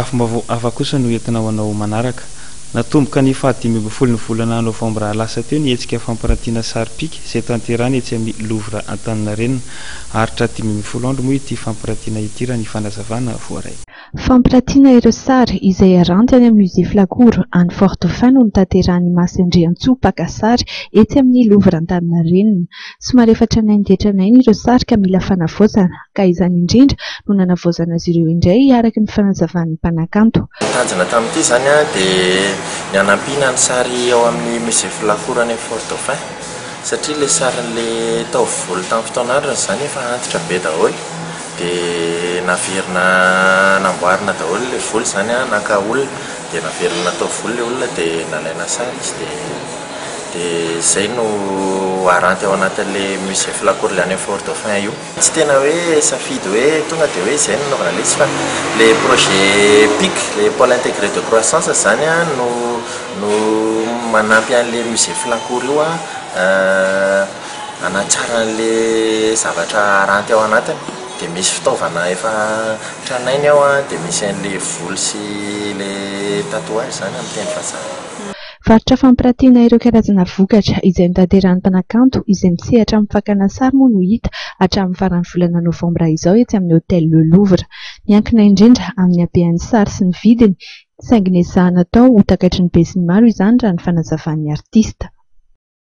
Lafim-baovao hafa kosa no entina ho anao manaraka. Natomboka ny faha 15 ny volana novambra lasa teo ny hetsika fampirantiana sary pika izay tanterahina etsy amin'ny Louvre Antaninarenina. Haharitra 15 andro moa ity fampirantiana ity raha ny fanazavana voaray. Fampirantiana ireo sary izay aranty any amin'ny Musée Flacourt any Fort Dauphin no notanterahin'i Masy Andriantsoa mpaka sary etsy amin'ny Louvre Antaninarenina. Somary efa tranainy dia tranainy ireo sary ka mila fanavaozana, ka izany indrindra no nanavaozana azy ireo indray araka ny fanazavan'ny mpanakanto. Ny tanjona tamin'ity izany dia ny hanampiana ny sary ao amin'ny Musée Flacourt any Fort Dauphin satria ilay sarin'ilay taovolo tamin'ny fotoan'androny izany efa antitra be daholo dia naverina namboarina daholo ilay volo izany, naka olona dia naverina natao volo ilay olona dia nalaina sary izy dia. Dia izay no aranty ao anatin'ilay musée Flacourt ilay any Fort Dauphin io. Tsy tena hoe safidy hoe tonga dia hoe izay no nanaovana ilay izy fa ilay projet pic, ilay pôle intégré de croissance izany no no manampy an'ilay musée Flacourt io hanatsara an'ilay zavatra aranty ao anatiny. Dia misy fitaovana efa tranainy ao dia misy an'ilay voly sy ilay tatouage izany amin'ny teny vazaha. Varotra fampirantiana ireo karazana vokatra izay notanterahin'ny mpanakanto izay misehatra amin'ny fakana sary moa no hita hatramin'ny faran'ny volana novambra izao etsy amin'ny Hotel Le Louvre. Miankina indrindra amin'ny habean'ny sary sy ny vidiny, saingy nezahana atao ho takatry ny besinimaro izany raha ny fanazavan'ny artista.